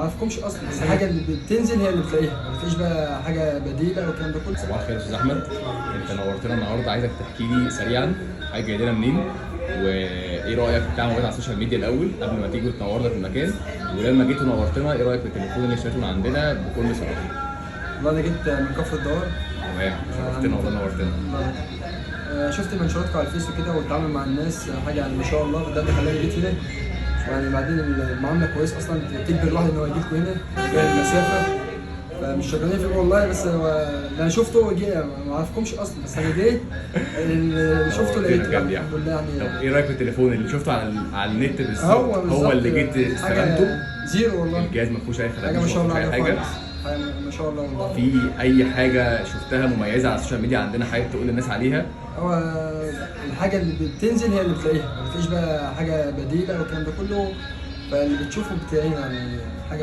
اعرفكمش اصلا، بس الحاجة اللي بتنزل هي اللي بتلاقيها، ما بتلاقيش بقى حاجة بديله والكلام ده كله. صباح الخير يا استاذ احمد، انت نورتنا النهارده. عايزك تحكي لي سريعا حاجة جاي لنا منين، وايه رايك بتاع موجود على ال social media الاول قبل ما تيجي تنورنا في المكان، ولما جيت ونورتنا ايه رايك في التليفون اللي اشتريته من عندنا بكل صراحه؟ والله انا جيت من كفر الدوار. تمام، شرفتنا والله، نورتنا. شفت منشوراتكم على الفيس وكده، والتعامل مع الناس حاجة يعني ما شاء الله، فده اللي خلاني جيت هنا. يعني بعدين المعاملة كويسة اصلا، تجبر الواحد ان هو يجي لكم هنا، جاي المسافة، فمش شغالين فيه والله، بس هو اللي انا شفته جه، ما اعرفكمش اصلا، بس انا جيت اللي شفته لقيته بجد يعني يعني. الحمد لله يعني. طب ايه رايك في التليفون اللي شفته على النت بالظبط؟ هو بالظبط هو اللي جيت حاجة استلمته؟ zero والله، الجهاز ما فيهوش اي حاجة ما خدمات، شاء الله ما فيهوش عليها اي حاجه. خالص، حاجة ما شاء الله والله. في اي حاجة شفتها مميزة على ال social media عندنا حابب تقول للناس عليها؟ هو الحاجة اللي بتنزل هي اللي بتلاقيها، ما بتلاقيش بقى حاجة بديله والكلام ده كله، فاللي بتشوفه بتلاقيه يعني حاجة.